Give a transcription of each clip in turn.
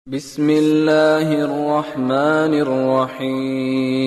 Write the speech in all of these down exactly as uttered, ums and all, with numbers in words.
بسم الله الرحمن الرحيم.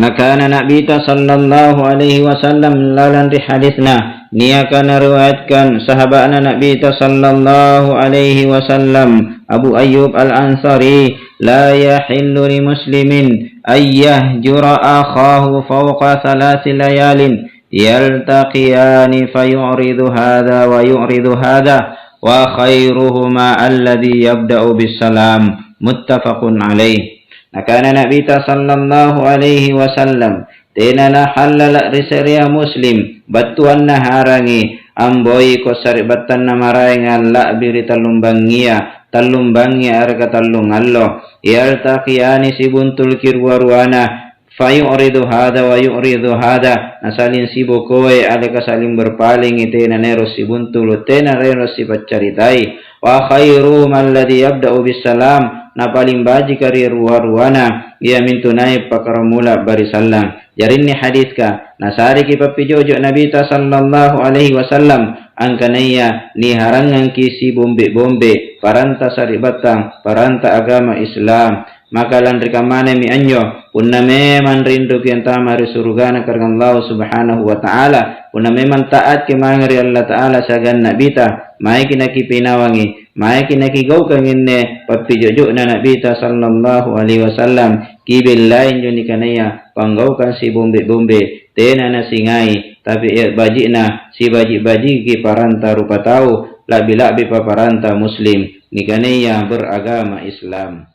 Nakana Nabita sallallahu alaihi wasallam lalang ri hadisna, niaka nariwayatkan sahaba'na Nabita sallallahu alaihi wasallam, Abu Ayyub Al-Ansari, "La yahillu li muslimin an yahjura akhahu fawqa thalasi layalin, yaltaqiyani fayu'ridu hadha wa yu'ridu hadha, wa khairuhuma alladhi yabda'u bis salam." Muttafaqun alaih. Nakana Nabita sallallahu alaihi wasallam, "Tena nahallala' ri se'rea muslim, battuanna harangi, amboiko sari'battanna maraenga la'bi ri tallumbangngia, tallumbangngi areka tallungallo, yaltaqiyani sibuntul kirua-ruana, fayu'ridu hadha wa yu'ridu hadha, nasaling sibokoe aleka saling berpalingi, tena naero sibuntulu, tena naero sipaccaritai, wa khairuhum alladhi yabda'u bis salam, na paling bajika ri rua-ruana, iamintu nai' pakkaramula barisallang." Jari inni hadiska, nasareki pappijojo Nabita sallallahu alaihi wasallam angkanaya niharangngangki sibombe-bombe paranta sari'battang, paranta agama Islam. Maka lanri kammanami anjo, punna memang rinduki antama ri surugana karaeng Allahu Subhanahu wa Ta'ala, punna memang taatki mange ri Allata'ala siagang Nabita, maeki nakipinawangi, maeki nakigaukang anne pappijojo'na Nabita sallallahu alaihi wasallam, kibellai anjo nikanaya panggaukang sibombe-bombe, tena nasingai, tapi e, baji'na sibaji'-bajiki paranta rupatau, la'bi-la'bipa paranta muslim nikanaya beragama Islam.